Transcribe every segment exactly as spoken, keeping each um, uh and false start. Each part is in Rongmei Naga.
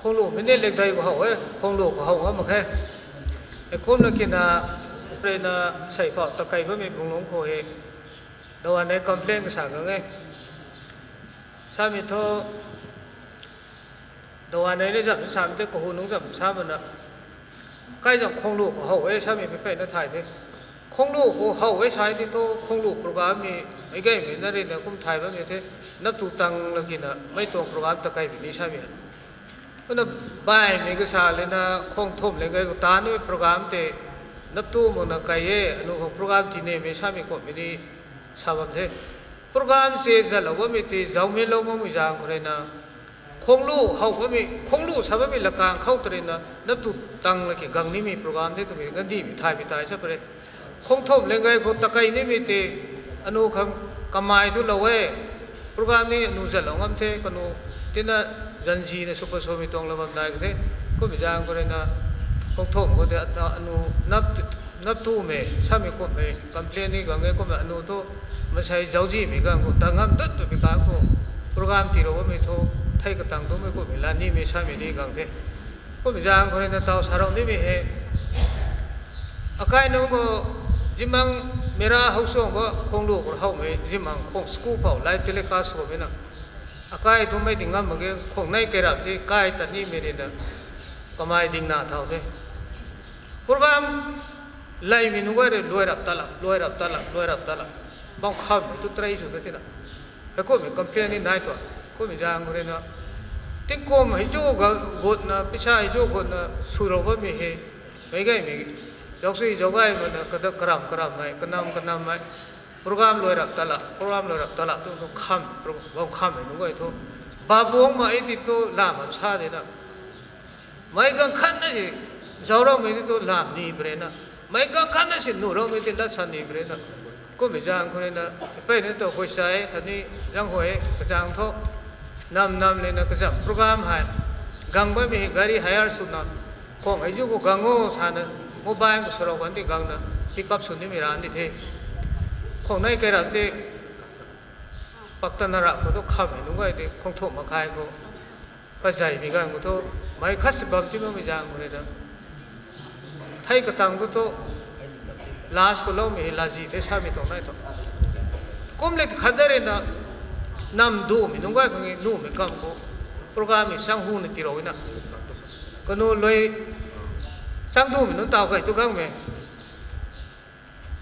Khonglu mei ni lekdei khou how e, khonglu khou how ngam mak khe. Heikumna kina, prena sei phau takei bammei bunglungc khou he, dawan e complain kasa gang e. Samei thu, dawan e ni zam samei tei kahu nungc zam sa mana. Kai zam khonglu khou how e samei pei peyna thay the. Khonglu khou how e sai di thu khonglu program mi, meic gaymei na rina kum thay bammei the, nap tu tang la kina mei tuang program takei bi ni samei. Kumna baihmei kasa lena khong thumh le gay khou tanmei program tei nap tu makna kei e, anu khang program tinemei samei kummei ni sa bam the. Program se zalou bammei tei zaumei lou makmei zaeng khou rui na, khonglu how bammei, khonglu sa bammei lakang khou ta rui na, nap tu tang la ki gang nimei program the twmei gandihmei thaymei tai sa pare. Khong thumh le gay khou takei nimei tei, anu khang kamei thu lou e. Program ni anu zalou ngam the, kanu tina zanzina sw paswmei tuang la bam dai ka the. Kummei zaeng khou rui na, khong thumh khou tei anu nap, nap tumei samei kummei complain ni gang e, kumna anu thu masei zauzimei gang khou ta ngam dut twmei kan khou program tiilou bammei thu thei katang tumei kummei la nimei samei ni gang the. Kummei zaeng khou rui na taw sarou nimei he, akai nunc khou zimang mera how suang ba khonglu khou howmei zimang khong school phau live telecast swmei na, akai thumei di ngam mak ge, khong nei kei rap di kai ta nimei rui na kamei dingna thau the. Program leimei nunc guay rui luai rap ta lap, luai rap ta lap, luai rap ta lap, bam khammei tu trei sw ta tina. Heikummei complain ni nai tuang. Kummei zaeng khou rui na, tingkum hei zu gutna, pisa hei zu gutna swlou bammei he, meic gaymei, zaucsui zauc gay mana, kada karam karammei, kanam kanammei, program luai rap ta lap, program luai rap ta lap tu, tu kham, bam khammei nunc guay thu, babuangmei ti tu lam bam sa de na. Meic ganv khatna si zauc raumei ti tu lam ni pare na. Meic ganv khatna si nuh raumei ti lat sa ni pare na. Kummei zaeng khou rui na, peyna tu huaysai khatni zang huay kachang thu, nam nam lena kazam program hei, gang bammei hei gari hire swna, khong hei zu khou gang o sana, mobile khou sarou kan di gangna, pick up sw nimei ran di the. Khong nei kei rap di, pak tana rap khou tu khammei nunc guay di khong thumh makhai khou, pazeimei ganv khou thu, meic khat si bam ti makmei zaeng khou rui na, thei katang tu thu, last khou loumei hei lazy the samei tuang nai thu. Kum le khat da rui na, nam dumei nunc guay khang e, nuhmei kam khou, program hei chang hu na tiilou na. Kanu lui, chang dumei nunc taw kei tu gangmei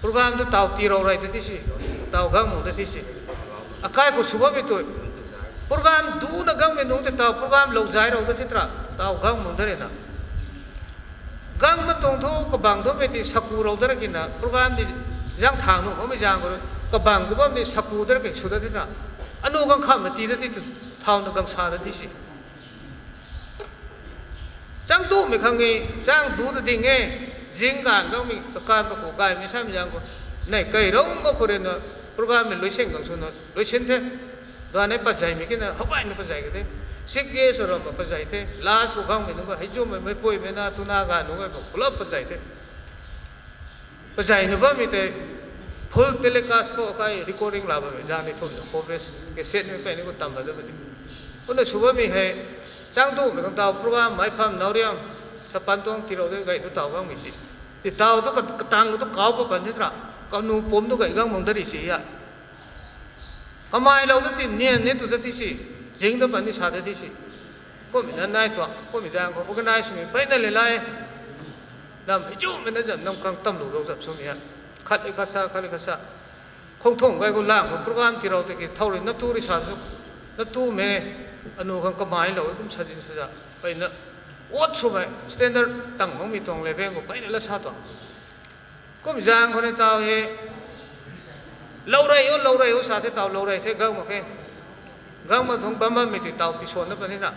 program tu taw tiilou rei ta ti si, taw gang mak ta ti si. Akai khou sw bammei tu, program duna gangmei nunc tei taw program lou zai rou ta ti tra, taw gang mak da rui na. Gang ma tuang thu kabang thumei ti saku rou da ra kina, program di zang thang nuh makmei zaeng khou rui, kabang khou bam di saku da ra kei sw da ti tra. Anu gang khamna ti da ti tu, thauna gang sa da ti si. Chang dumei khang e, chang du ta ding e, zing ganv gangmei kakan kaku gaymei samei zaeng khou, nei kei rou mak khou rui na, program mei luising gang swna luisin the. Duan e pazeimei kina howbaina pazei ka the. Sik ge sw ram ma pazei the. Last khou gangmei nunc ka hei zumei meipuimei na tuna ganv nunc e khou pulap pazei the. Pazeina bammei tei full telecast khou akai recording la bammei zaeng ni thumna coverage cassette mei peyni khou tam ba da puni. Kumna sw bammei hei, chang dumei khang taw program mei pham nau riam, sapan tuang tiilou de gay tu taw gangmei si. Ti taw tu ka-, katang tu kau pa pan ti tra, kanu pum tu gay gang mak da ri si a. Kamei lou ta ti nian ni tu ta ti si, zing ta pan ni sa ta ti si. Kummei na nai tuang, kummei zaeng khou organize mei peyna le lai. Nam hei zumei na zam, nam kang tam lu dou zam swmei a. Khat le khat sa, khat le khat sa. Khong thumh gay khou lang khou program tiilou tiki thau rui nap tu rui sa tu, nap tumei, anu khang kamei lou kum sa zin sa za. Peyna, ot swmei, standard tang makmei tuang level khou peyna la sa tuang. Kum zaeng khou ni taw he, lou rei o, lou rei o sa the taw lou rei the gang mak khe. Gang mak tuang bam bammei ti taw ti swan na pan ni na.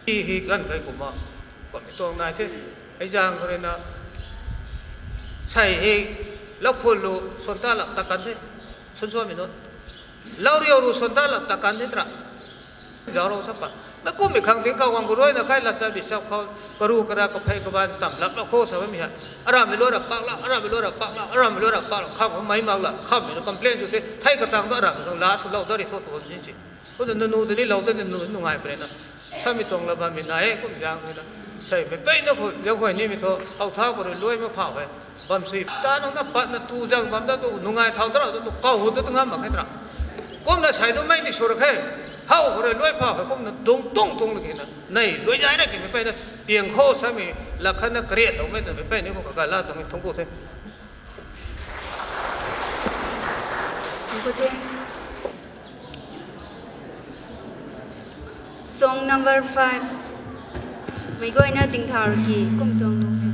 Ti hei ganv kai kumna, kummei tuang nai the. Hei zaeng khou rui na, sei hei, lou khun lu, swan ta lap ta kan the. Swan swanmei nunc. Lou riu ru swan ta lap ta kan the tra. Zauc rou sa pa. Na kummei khang ting kau gang khou rui na kai lat sa bi chap khou, karu kara kaphey kaban cham lap lou khou sa bammei hei. Aramhmei luai rap pak lak, aramhmei luai rap pak lak, aramhmei luai rap pak lak, kham khou mei mak lak, khammei na complain sw the, thei katang tu aramhmei khang la swlou da ri thu tu bam ni si. Kumna nanu ta ni lou ta ni nanu nungai pare na. Samei tuang la bammei nai e, kum zaeng khou na. Sei mei peyna khou, zaeng khou nimei thu, how thau khou rui luai ma phau e. Bam sui, ta nung na patna tu zaeng bam da tu, nungai thau da ra tu, kau hun da tu ngam mak khe tra. Kumna sei tu mei ni sw ra khe. How khou rui luai phau e, kumna dung tung tung laki na. Nei, luai zai na ki mei peyna, piang khou samei, lak khat na kariat lou mei ta mei peyni khou kaka la tuang e, thungc ku the. Song number five. Meic guayna dingthau ki kum tuang lu e.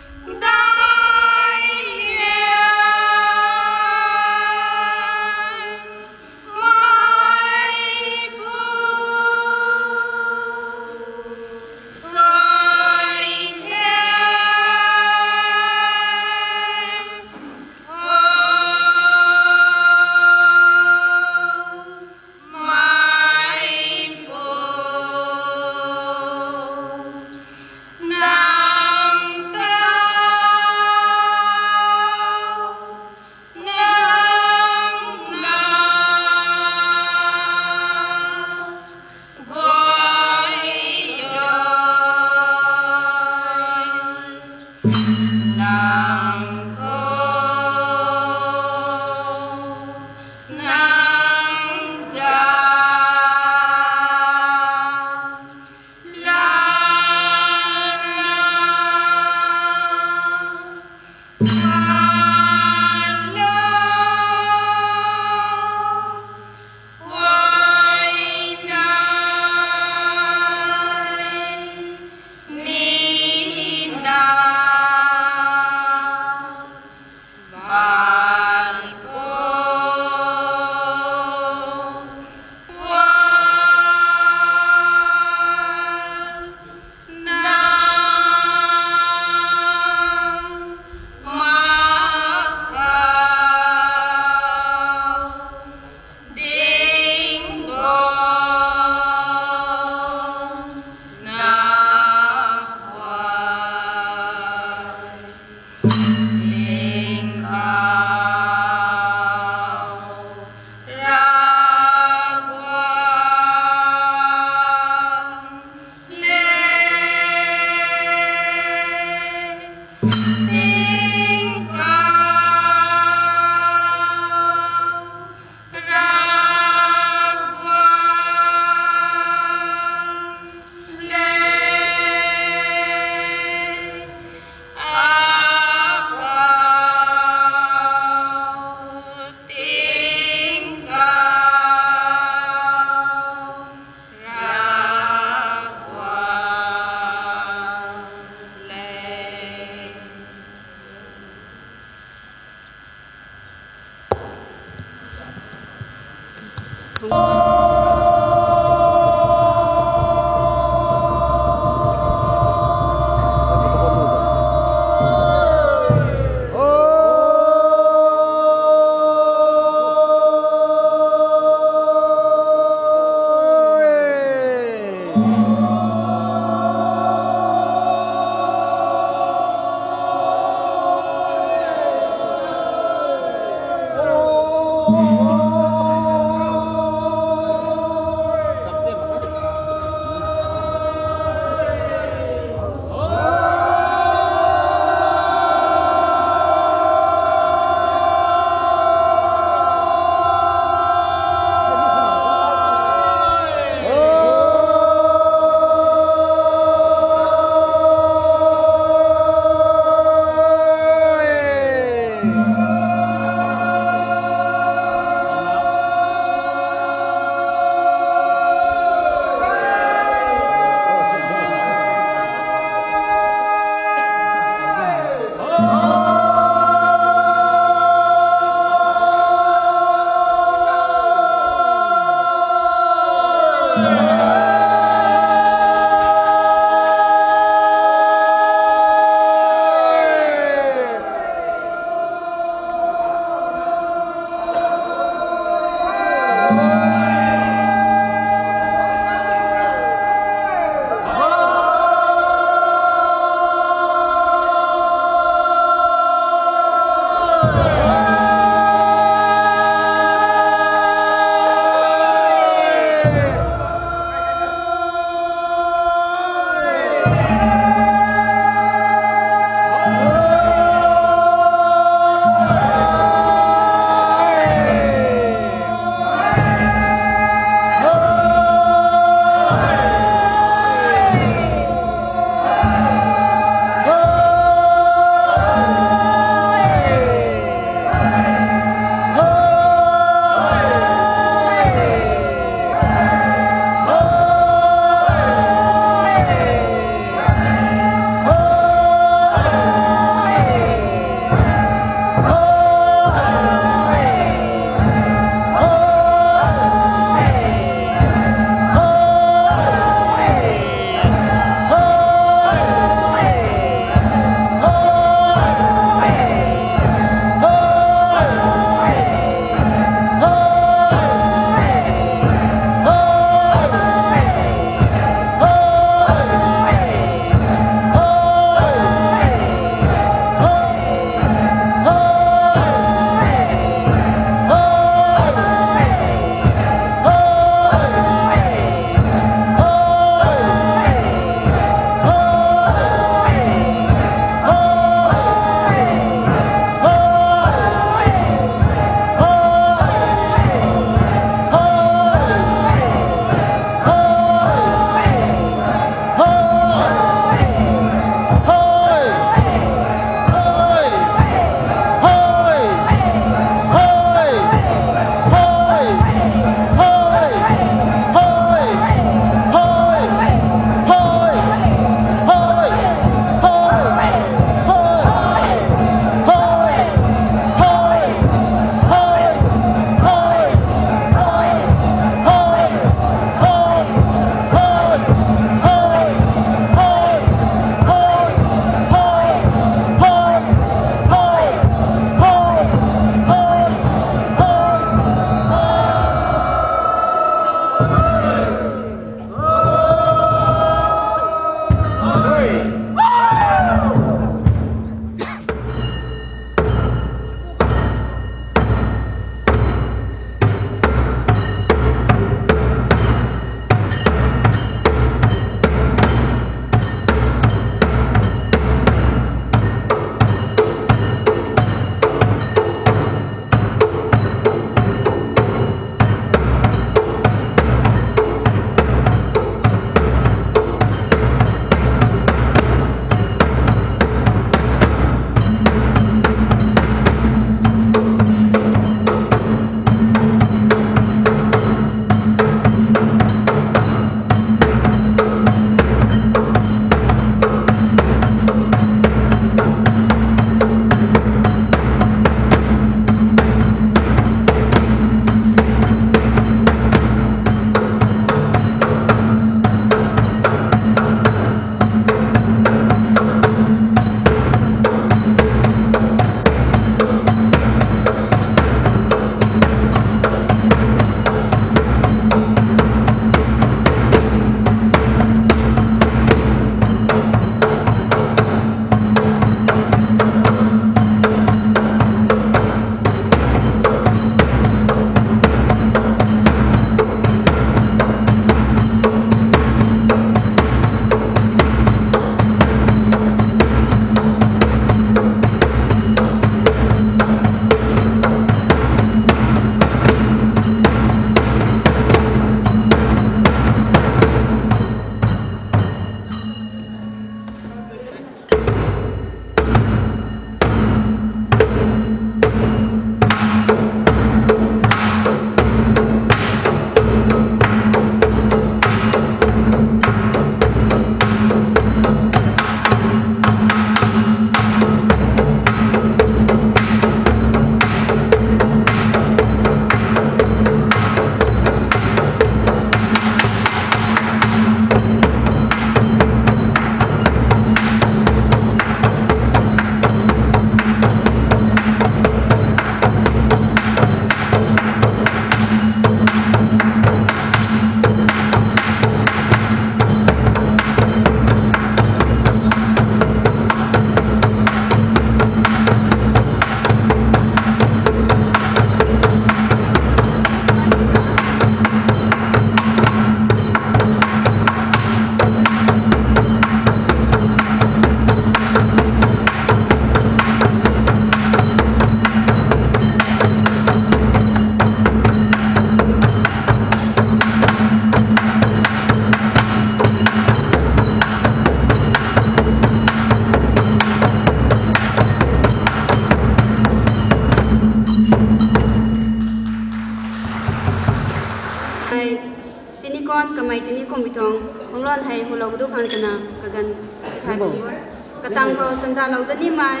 Kamei tini kumbei tuang khangluan hei hulou du khang twna kaganv tithay bam e. Katang khou chamdalou da nimei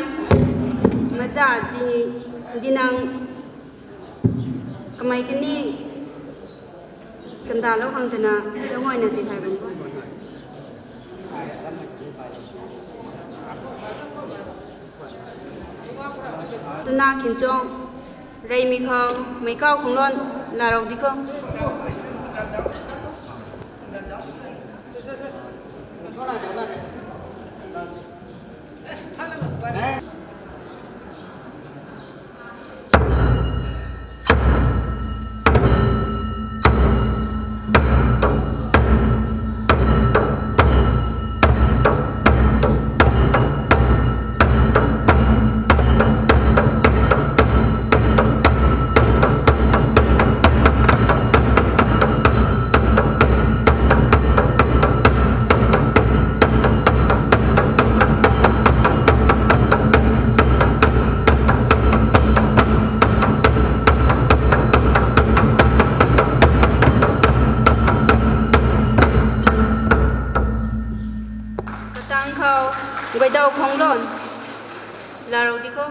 maza di, Dinang kamei tini chamdalou khang twna zanghuayna tithay bam e. Tuna khinchong reymei khou meikau khangluan larou di kho. Katang khou guaydau khangluan larou di kho.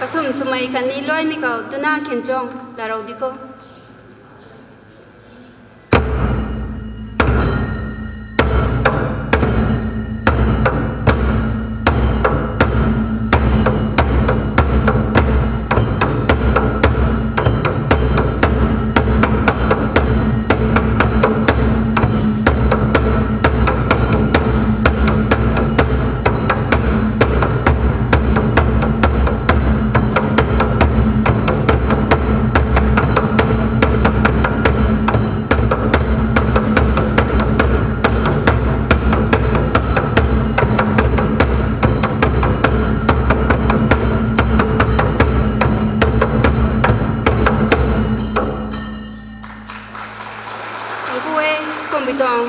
Kathumh swmei khatni luaimei khou tuna khinchong larou di kho. Thank you e, kumbei tuang.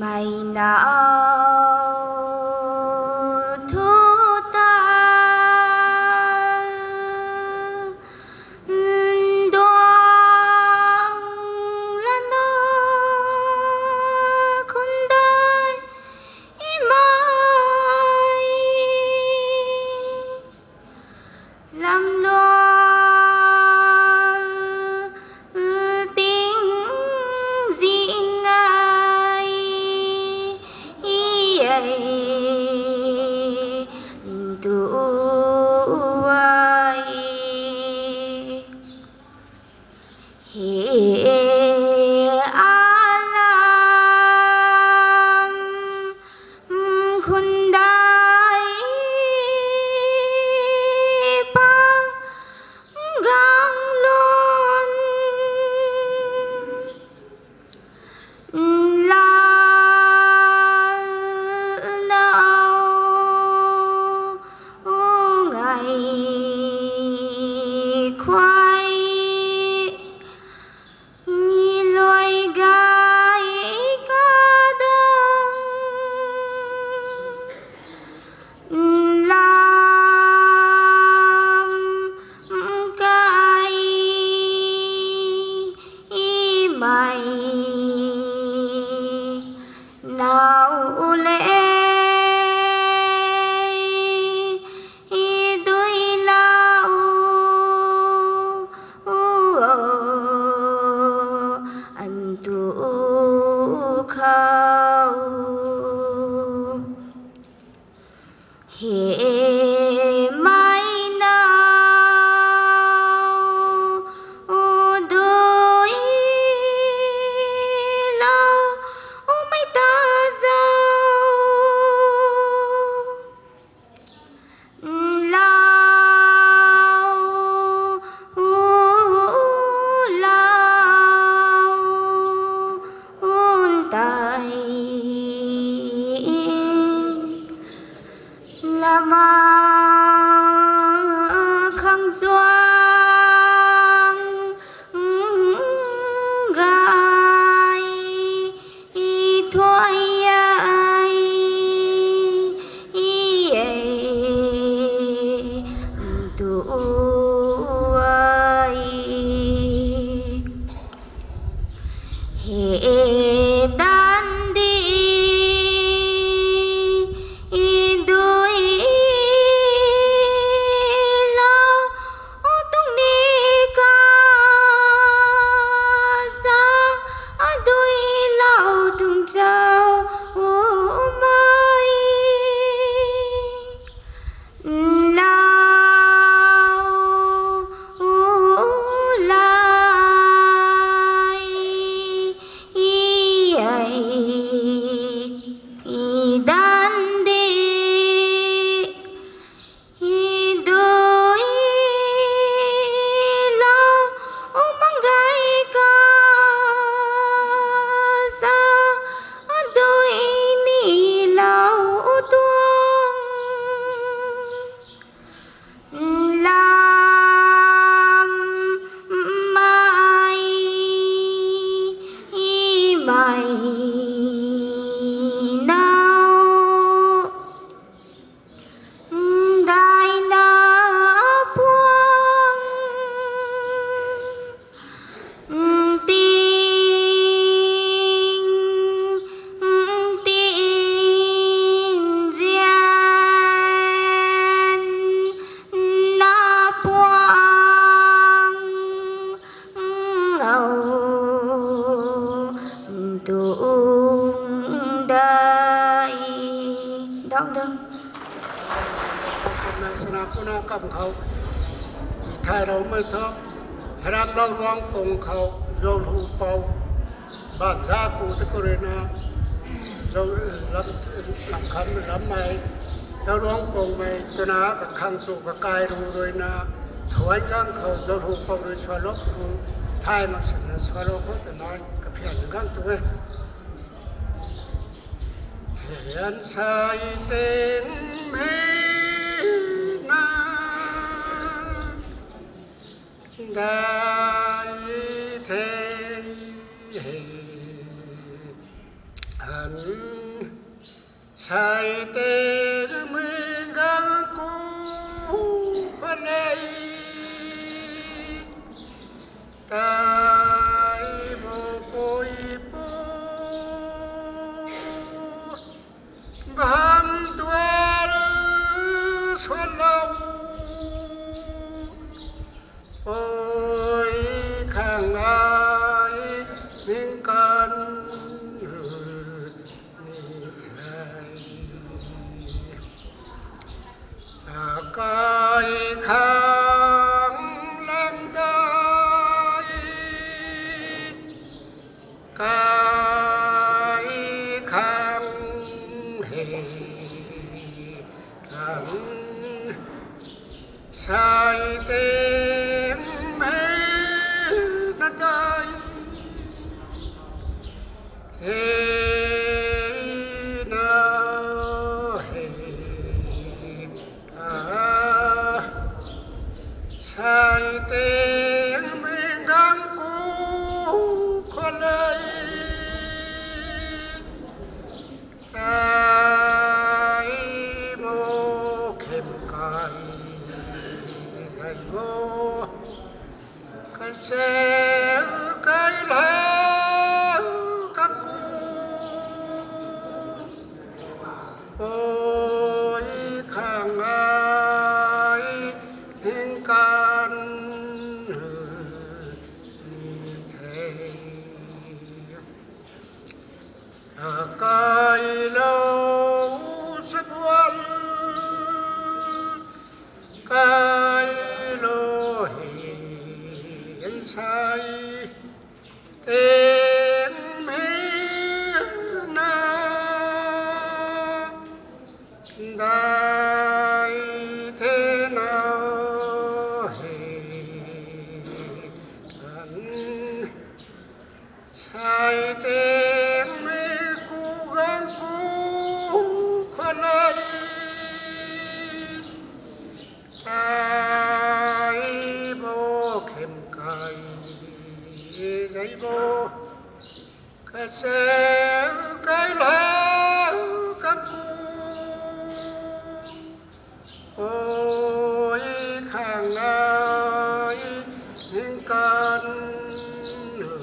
Mei na thu ta nduang lana khundai mei lam luai Khuay ni luai gay kadang lam kai mei nau le i dui lau an tu khou he mei nau u dui lau u mei ta zau lau u lau un tei lama khang zuang gay i thuai ai i ei tu ai he dan di i dui lau u tuang ni ka sa a dui lau tuang chau u mei lau u lai i ai i dan di i dui lau u mang gay ka sa a dui ni lau u tuang lam mei i mei nau daina puang ting ting zian na puang ngau tuang dai dau dau. Sana puna kam khou i thay rau mei thu, heram lau ruang pung khou zol hu pou ban za ku te khou ruina zol lam lam khan lam mei lau ruang pung mei twna kakhang su kakai ru ruina thuan gang khou zol hu pou rui sualou ru thay mak sana sualou khou twna kaphian gang tu e. Hian sai ting mei na dai the he an sai ting mei gang ku kha nei tai bo pui pu bam tual suan lau oi khang ai ning kan ni thei. Akai khang lang dai kai khang he khang sai ting mei na ta Tengmei gang ku khou lei, tai mo khim kai, zai mo kaseu kai lou kang ku, oi khang ai ning kan ni the. Akailou sabuan, kailou hi nsai tengmei na, dai the na he kan. Sai tengmei ku gang ku khou lei, tai bo khim kai, zai bo kaseu kai lou kang ku, oi khang ai ning kan the.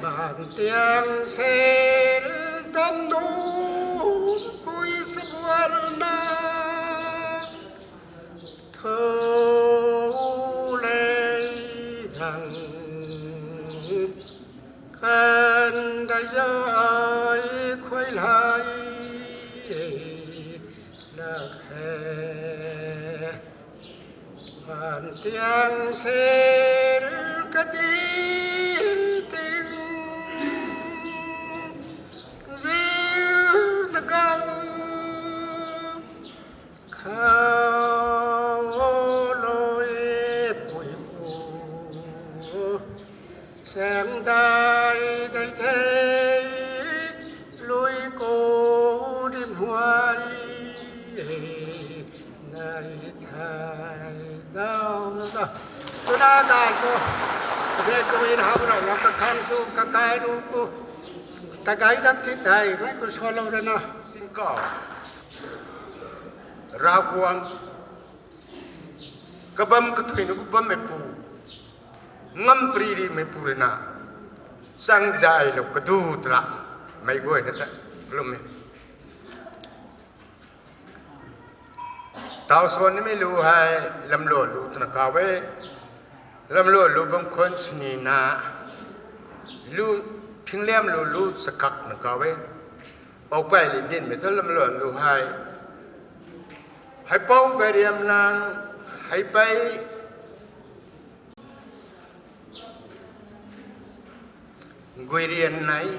Ban tiang sel tam nunc pui sabuan na, tho lei dang kan dai zai khuay lei lak he. Ban tiang sel kati ting zin gang khou lui pui ku, sang dai dai the, lui ku dim huai nai thai dau na ta. Tuna dai ku, de ku in hau rau na kakhang sw kakai ru ku, tagai dak ti thei mei ku swlou rana. Tingkauh, Ravguangc kabam kathuina ku bammeipu, ngam pri rimeipu rui na, chang zaylou kadu tala, mei guayna ta, lwm e. Tau suan nimei lu hei, lamluan lu twna kau e, lamluan lu bam khwan sini na, lu, thingliam lu lu chakak na kau e, poupey li dinmei thu lamluan lu hei, Heipou Gairiam Nang, Heipei Guirian nei,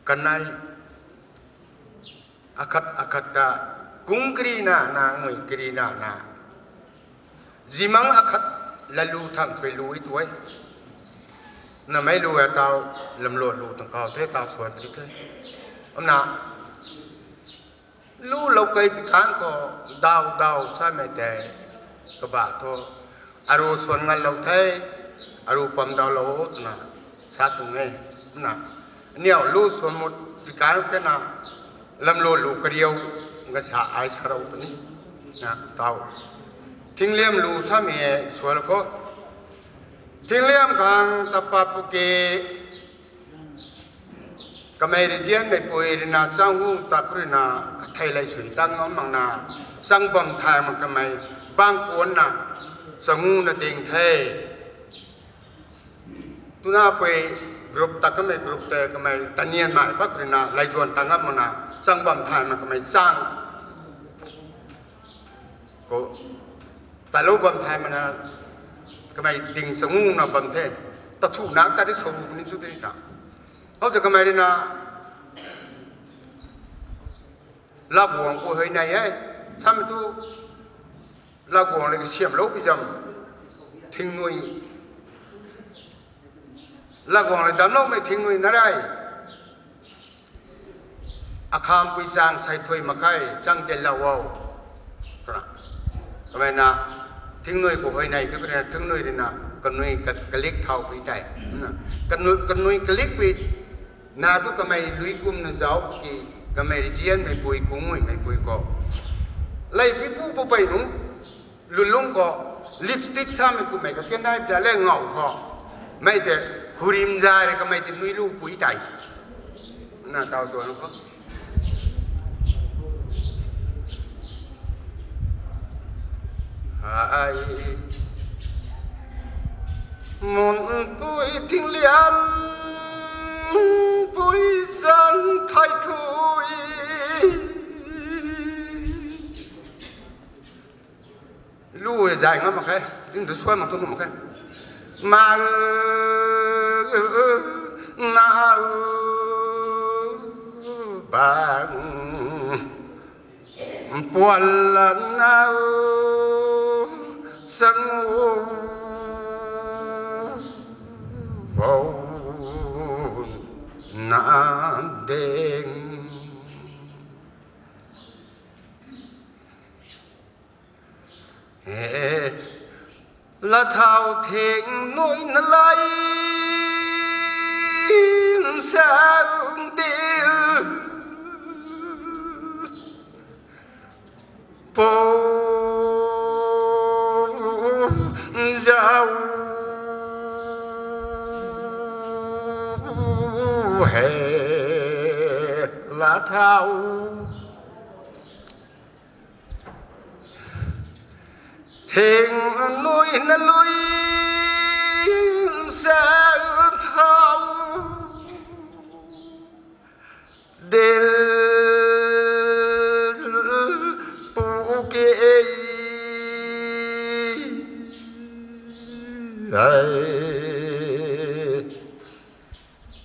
kanei akhat akhat ta, kung karina na, ngui karina na, zimang akhat lalu thang pei lu e tu e. Namei lu e tau, lamluan lu tang kau the, tau suan ti the. Amna, lu lou kei pi kan khou, daw daw samei tei, kaba thu, aru suan nganlou the, aru pam dawlou twna sa tuang e. Na, aniw lu suan mut pi kan kena, lamluan lu kariu, nga sa ai sa rou puni, na, tau. Thingliam lu samei e suan khou, thingliam khang tapa pu ke, kamei rizianmeipui rui na chang hu ta khou rui na, kathei lei sui tang ngam makna, chang bam thay mak kamei, bang kuanna, chang hu na ding the. Tuna pui group ta kamei group tei kamei tanian mai pa khou rui na, lei zuan tang ngam makna, chang bam thay mak kamei chang khou, talou bam thay makna, kamei ding chang hu na bam the, ta thu nak ta ri sou ni chu ti na. Hou ta kamei rui na, Ravguangc khou hei nai e, samei thu, Ravguangc le kasiamlou pi zam, thingnui, Ravguangc le damcloumei thingnui na rei, Akhampui chang sei thui mak khe, chang telou o. Twna. Kamei na, thingnui khou huayney pi khou rui na, thingnui rui na, kanui ka-, kalik thau pui tei. Na, kanui, kanui kalik pui, na tu kamei lui kumna zauc ki, kamei region meipui, kungmei meipui khou. Lei pi pu pu pei nu, lulung khou, lipstick samei kummei ka kenai ta le ngau khou. Mei te, hurim zay rui kamei te nui lu pui tei. Na tau suan khou. Ai. Mun pui ting lian, pui sang thai thui. Lu e zay ngam mak khe, ting tu suan mak tu nu mak khe. Ma, na, bang, puan la na, sang, vou, na, ding. He, la thau thing nui na lai, sa dil. Po, zau, he, la thau. Thing nui na lui, sa thau. Dil pu ke ai,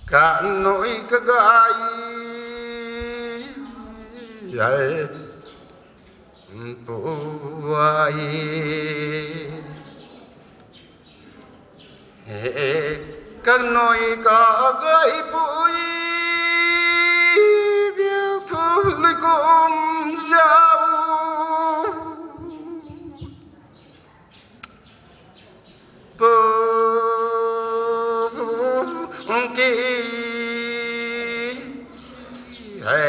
kanui kagay, ai, pu ai. He, kanui kagay pui, biu thu lui kum zau. Pu, ki, he,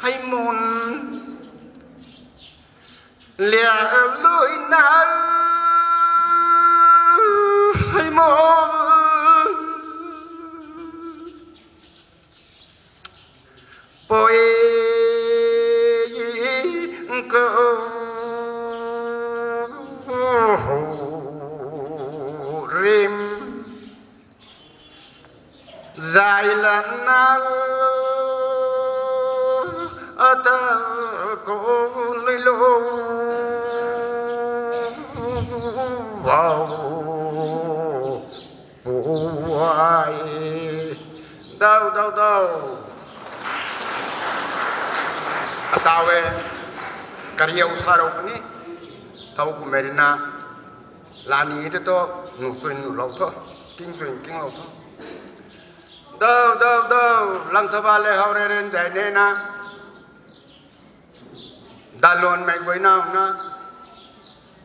hei mun. Lia lui na, hei mo. Poi ko rim. Zay lana ata ko lui lo. Wow. Puai. Dau, dau, dau. Atau e. Kariau sa rou puni. Thau kummei rina. Lani te tu, nu sui nu lou thu. King sui king lou thu. Dau, dau, dau. Lang thaba le hau re ren zay ne na. Dalonmei guay nau na,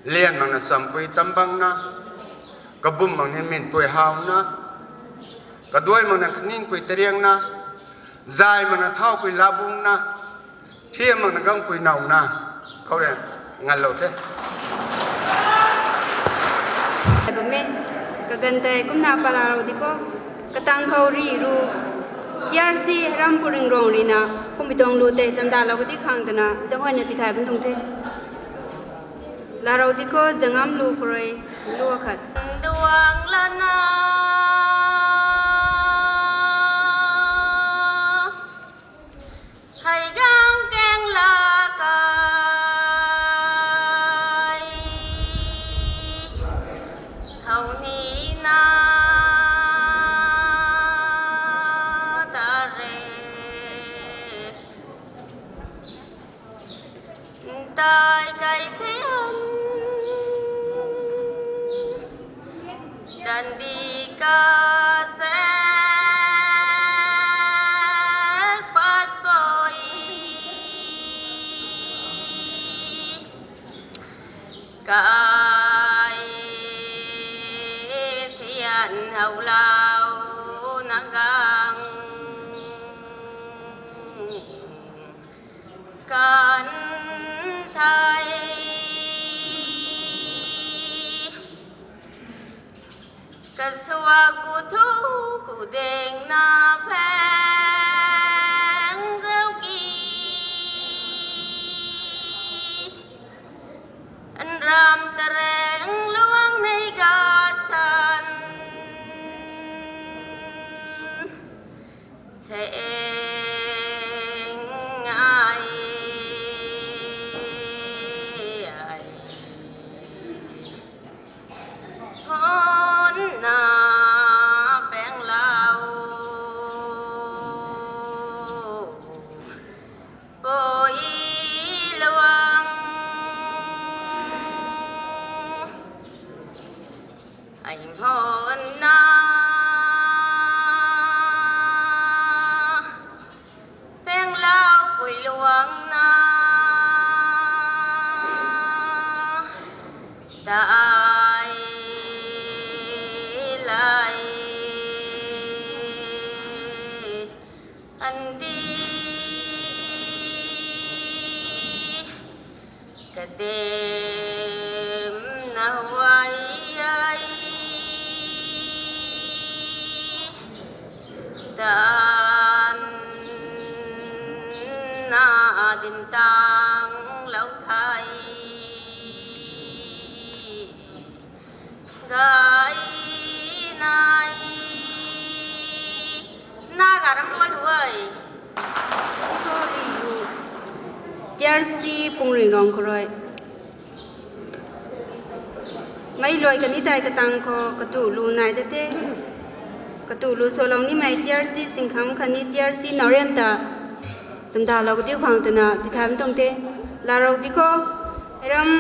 lian mak na champui tambang na, kabum mak ni minpui hau na, kaduai mak na kaningpui tariang na, zay mak na thaupui labung na, thiam mak na gangpui nau na, khou re nganlou the. Bam e, kaganv tei kumna palarou di kho, katang khou ri ru, T R C Heram Puring Rong rina, kummei tuang lu tei chandalou kadi khang twna, zanghoina tithay bam tuang the. Larou di kho, zangam lu khou rui, lu akhat. Duang lana, hei gang keng la kai, thau ni na ta re. Dai kai thiam, dandi ka se pat Suak ku thu ku ding na pheng zauki. Nram tareng luang nei ga san. Seng ai, ai. Hon na peng lau. Poi luang. Ai hon na peng lau pui luang na. Tai lai. Andi kadem na huai ai. Tan na din tang lau thai. Gai nai. Na garam huai huai. T R C Pungring Rong khou rui. Mei luai kani tei katang khou katu lu nai da the. Katu lu salou nimei T R C Singkham khatni T R C Naorem ta chamdalou kadiu khang twna tithaymei tuang the. Larou di kho. Ram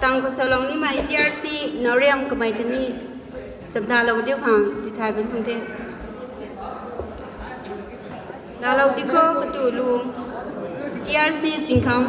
Tang khou salou nimei T R C Naoriam kamei tini chamdalou diu khang tithay ban khang the. Laalou di khou katu lu T R C Singkham.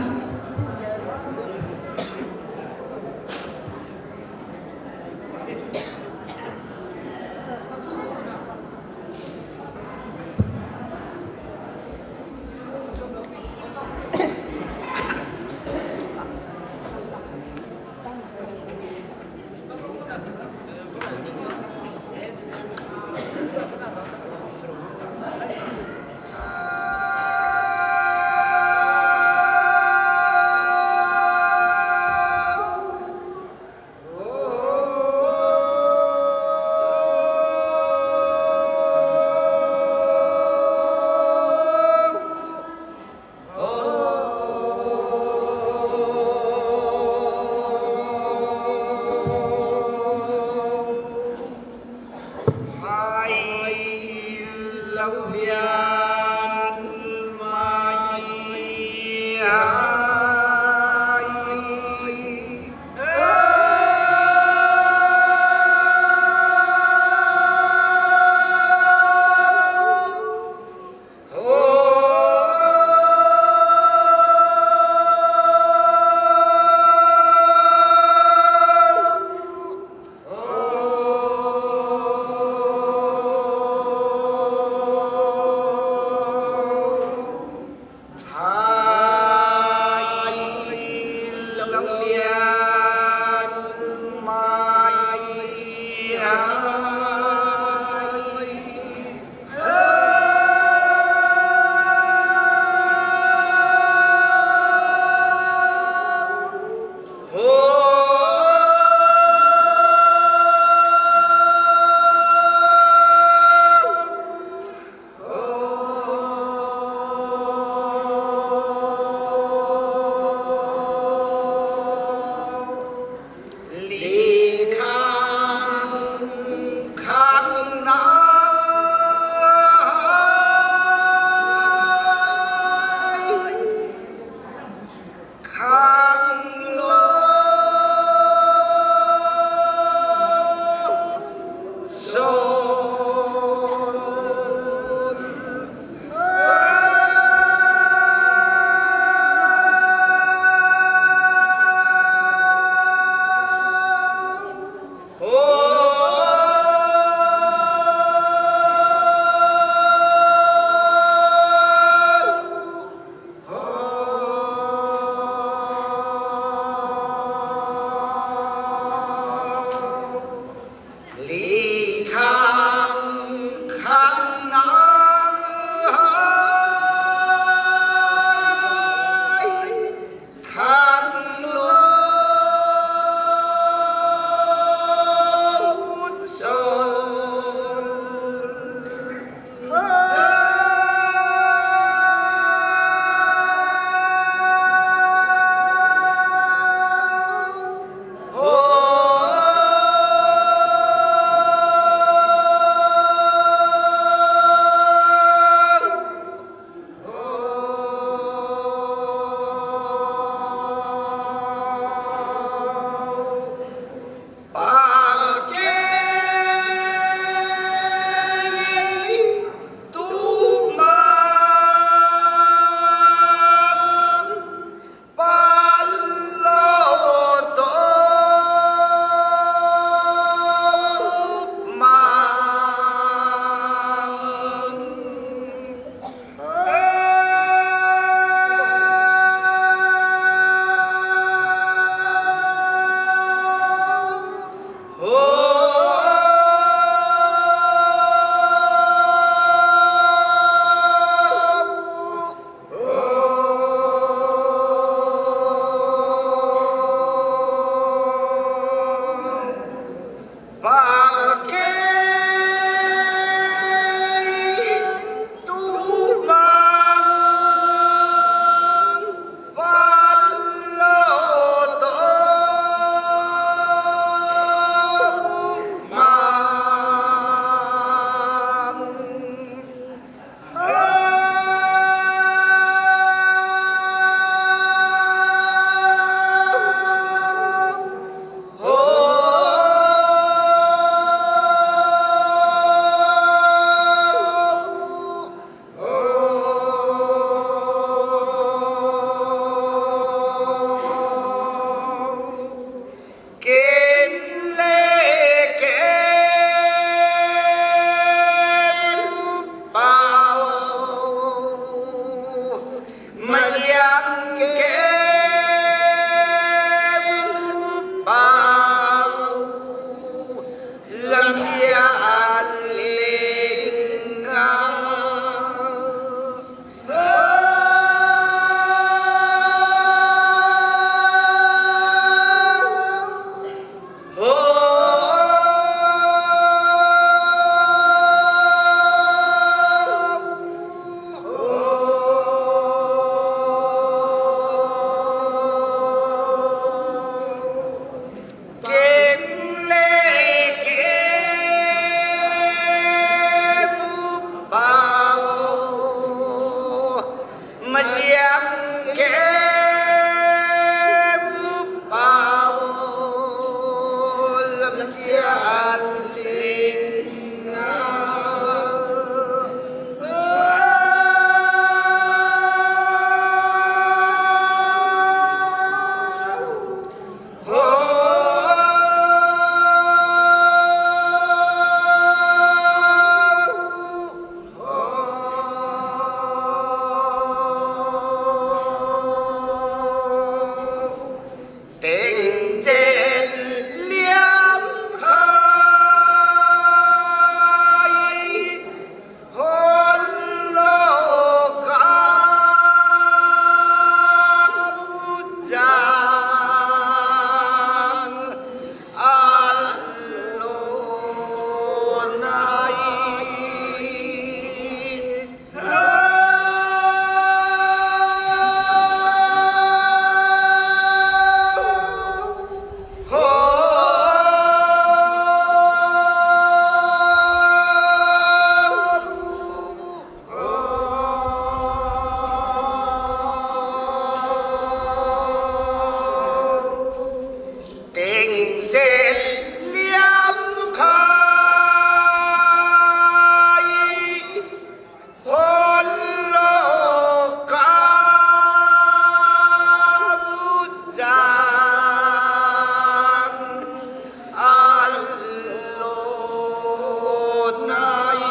Lam sian ling a. Maziang ke bu pau lam sian ling a. Ting zel liam khai hon lo ka zang a lo nai. Ting zel liam khai hon lo ka zang a lo nai.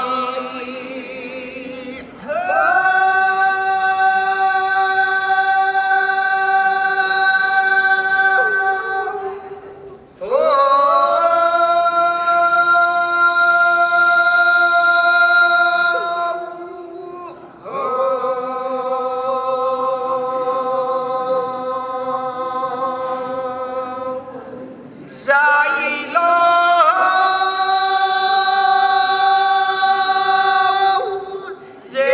Zai lo ze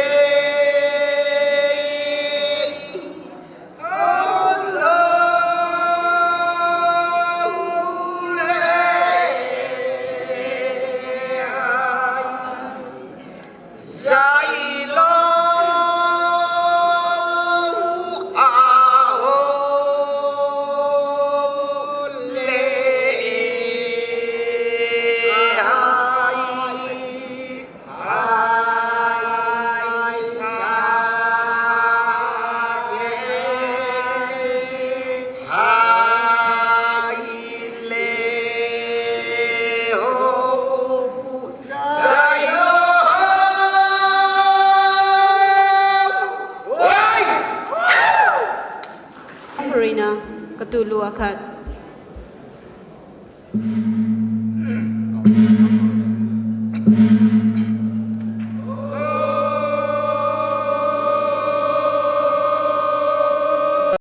Ruina katu lu akhat